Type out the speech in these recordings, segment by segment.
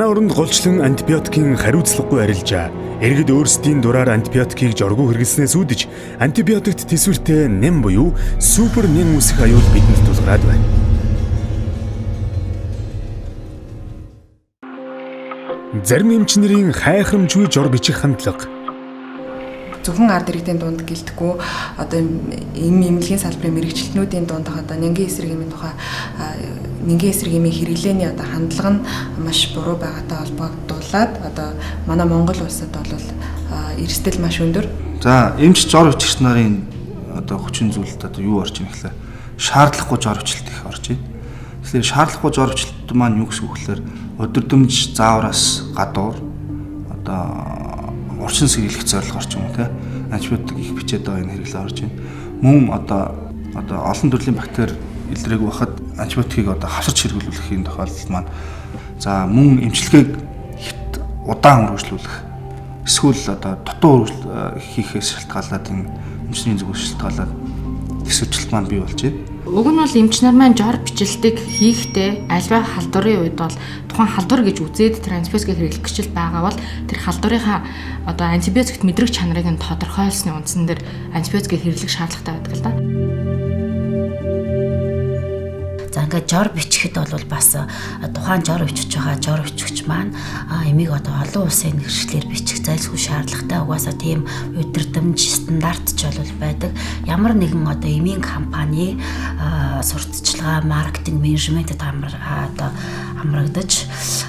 Манай оронд голчлон антибиотикийн хариуцлагагүй арилжаа. Иргэд өөрсдийн дураар антибиотикийг жоргүй хэрэглэснээс үүдэж антибиотикт тэсвэртэй нэм буюу супер нэм үүсэх аюул бидэнд тулгараад байна. Зарим эмч нарын хайхрамжгүй жор бичих хандлага. Зөвхөн ард иргэдийн дунд гэлтэхгүй, одоо эм эмнэлгийн салбарын мэргэжилтнүүдийн дунд одоо нянгийн эсрэг эмийн тухай, нянгийн эсрэг эмийн хэрэглээний одоо хандлага нь маш буруу байгаатай холбогдуулаад одоо манай Монгол улсад бол эрсдэл маш өндөр. За, эмч жор бичигч нарын одоо хүчин зүйлд одоо юу орж ийн гэхлээр шаардлагагүй жор бичлэлт их орж ийн. Тэгэхээр шаардлагагүй жор бичлэлт маань юу гэсэн үг гэхлээр удирдамж заавраас гадуур одоо урчин сэргийлэх зорилгоор ч юм уу, те, антибиотик их бичээд байгаа энэ хэрэглээ орж байна. Мөн одоо олон төрлийн бактери илрээгүй байхад антибиотикийг одоо хавсарч хэрэглүүлэх юм тохиолдол маань, за, мөн эмчилгээг хэт удаан үргэлжлүүлэх эсвэл одоо дутуу хийхээс шалтгаалаад, энэ эмчний зүгээс шалтгаалаад тэсвэрчлэлт маань бий болж байна. Уг нь бол эмч нар маань жор бичлэлтийг хийхдээ альва халдварын үед бол тухайн халдвар гэж үзээд тэр антибиотикийг хэрэглэх гэж байгаа бол тэр халдварынхаа одоо антибиотикт мэдрэг чанарыг нь тодорхойлсны үндсэн дээр антибиотикийг хэрэглэх шаардлагатай байдаг л да. За, ингээд жор бичихэд бол бас тухайн жор бичиж байгаа жор бичигч маань эмийг одоо олон улсын хэрэгшлээр бичих зайлшгүй шаардлагатай. Угаасаа тийм удирдамж стандарт ч бол байдаг. Ямар нэгэн одоо эмийн компани сурталчилгаа, маркетинг, менежментэд одоо хамрагдаж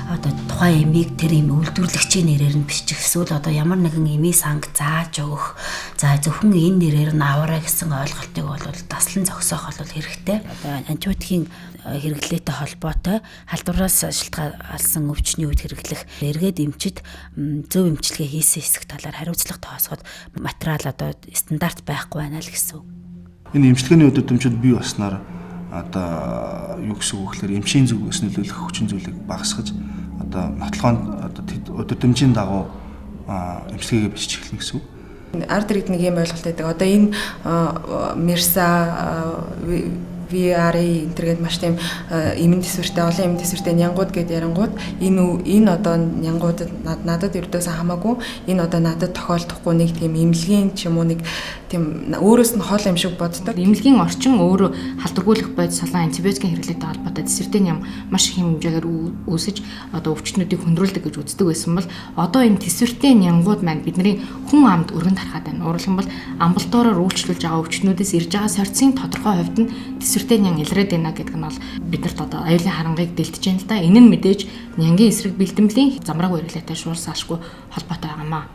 одоо тухайн эмийг тэр эм үйлдвэрлэгчийн нэрээр нь бичих эсвэл одоо ямар нэгэн эмийн санг зааж өгөх, за, зөвхөн энэ нэрээр нь аваарай гэсэн ойлголтыг бол таслан зогсоох бол хэрэгтэй. Одоо антибиотикийн хэрэглээтэй холбоотой халдвараас шалтгаалсан өвчний үед хэрэглэх эргээд эмчид зөв эмчилгээ хийсэн хэсэг талаар хариуцлага тоосгоод материал одоо стандарт байхгүй байна л гэсэн үг. Энэ эмчилгээний өдөртөмжөд бий болсноор одоо юу гэсэн үг гэхээр эмчийн зүгээс нөлөөлөх хүчин зүйлийг багасгаж, одоо нотлохоонд одоо удирдамжийн дагуу эмчилгээгээ бичиж эхэлнэ гэсэн үг. Ард иргэд нэг юм ойлголт байдаг. Одоо энэ MRSA, VRA энэ төр гээд маш тийм эмэн тэсвэртэй, олон эмэн тэсвэртэй нянгууд гээд ярангууд энэ одоо нянгуудад надад ердөөсөө хамаагүй, энэ одоо надад тохиолдохгүй, нэг тийм эмнэлгийн ч юм уу, нэг тийм өөрөөс нь хол юм шиг боддог. Эмнэлгийн орчин өөрөө халдваргуулах бодис болон антибиотикийн хэрэглээтэй холбоотой тэсвэртэй ням маш их хэмжээгээр үүсэж одоо өвчтнүүдийг хүндрүүлдэг гэж үздэг байсан бол одоо энэ тэсвэртэй нянгууд маань бидний хүн амд өргөн тархаад байна. Өөрөлдөх юм бол амбулаториор үйлчлүүлж байгаа өвчтнүүдээс ирж байгаа сорьцын тодорхой хувьд нь тэсвэртэй нян илрээд байна гэдэг нь бол биднэрт одоо аюулын харангаыг дэлтэж байна л да. Энэ нь мэдээж нянгийн эсрэг бэлтгэлийн замраагүй хэрэглээтэй шуурсаашгүй холбоотой байгаа маа.